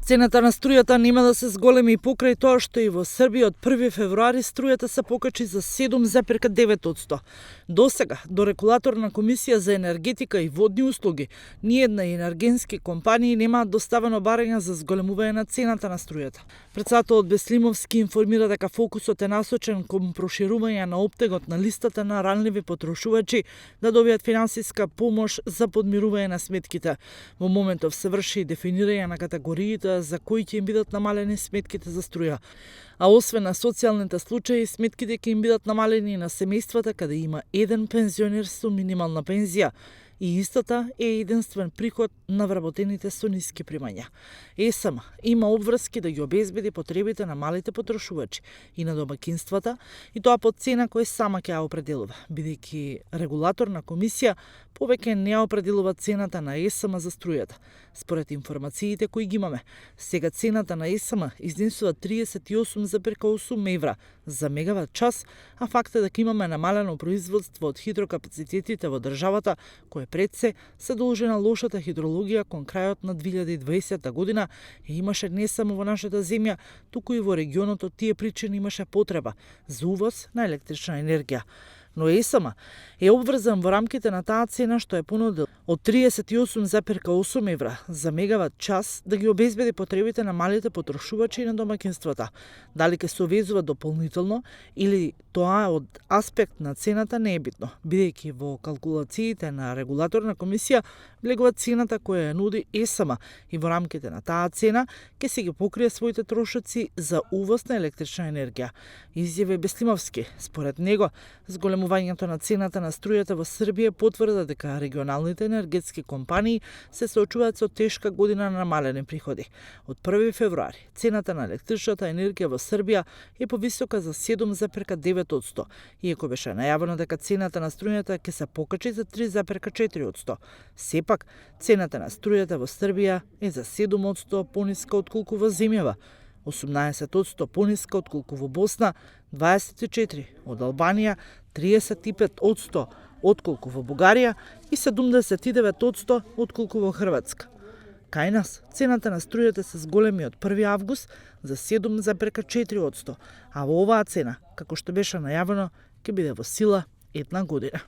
Цената на струјата нема да се зголеми и покрај тоа што и во Србија од 1 февруари струјата се покачи за 7,9%. Досега, до регулаторна комисија за енергетика и водни услуги, ниедна енергенски компании немаат доставено барања за зголемување на цената на струјата. Председателот Беслимовски информира дека фокусот е насочен кон проширување на оптегот на листата на ранливи потрошувачи да добијат финансиска помош за подмирување на сметките. Во моментов се врши дефинирање на категориите за кои ќе им бидат намалени сметките за струја. А освен на социјалните случаи, сметките ќе им бидат намалени и на семејствата каде има еден пензионер со минимална пензија. И истата е единствен приход на вработените со ниски примања. ЕСМ има обврски да ги обезбеди потребите на малите потрошувачи и на домакинствата, и тоа по цена која сама ќе ја определува, бидејќи регулаторна комисија повеќе не ја определува цената на ЕСМ за струјата. Според информациите кои ги имаме, сега цената на ЕСМ изнесува 38,8 евра за мегават час, а факт е дека имаме намалено производство од хидрокапацитетите во државата, кој пред се должи на лошата хидрологија кон крајот на 2020 година и имаше не само во нашата земја, туку и во регионот од тие причини имаше потреба за увоз на електрична енергија. Но ЕСМ е обврзан во рамките на таа цена што е понудил од 38,8 евра за мегават час да ги обезбеди потребите на малите потрошувачи и на домакинствата. Дали ќе се увезува дополнително или тоа од аспект на цената не е битно, бидејќи во калкулациите на регулаторна комисија влегува цената која ја нуди ЕСМ и во рамките на таа цена ќе се ги покрие своите трошоци за увоз на електрична енергија. Изјави Беслимовски. Според него, зголемувањето на цената на струјата во Србија потврда дека регионалните енергетски компании се соочуваат со тешка година на намалени приходи. Од 1 февруари цената на електричната енергија во Србија е повисока за 7,9%, иако беше најавено дека цената на струјата ќе се покачи за 3,4%. Сепак, цената на струјата во Србија е за 7% пониска отколку во земјава, 18% пониска отколку во Босна, 24% од Албанија, 35% отколку во Бугарија и 79% отколку во Хрватска. Кај нас, цената на струјата се зголеми од 1 август за 7,4%, а во оваа цена, како што беше најавено, ќе биде во сила една година.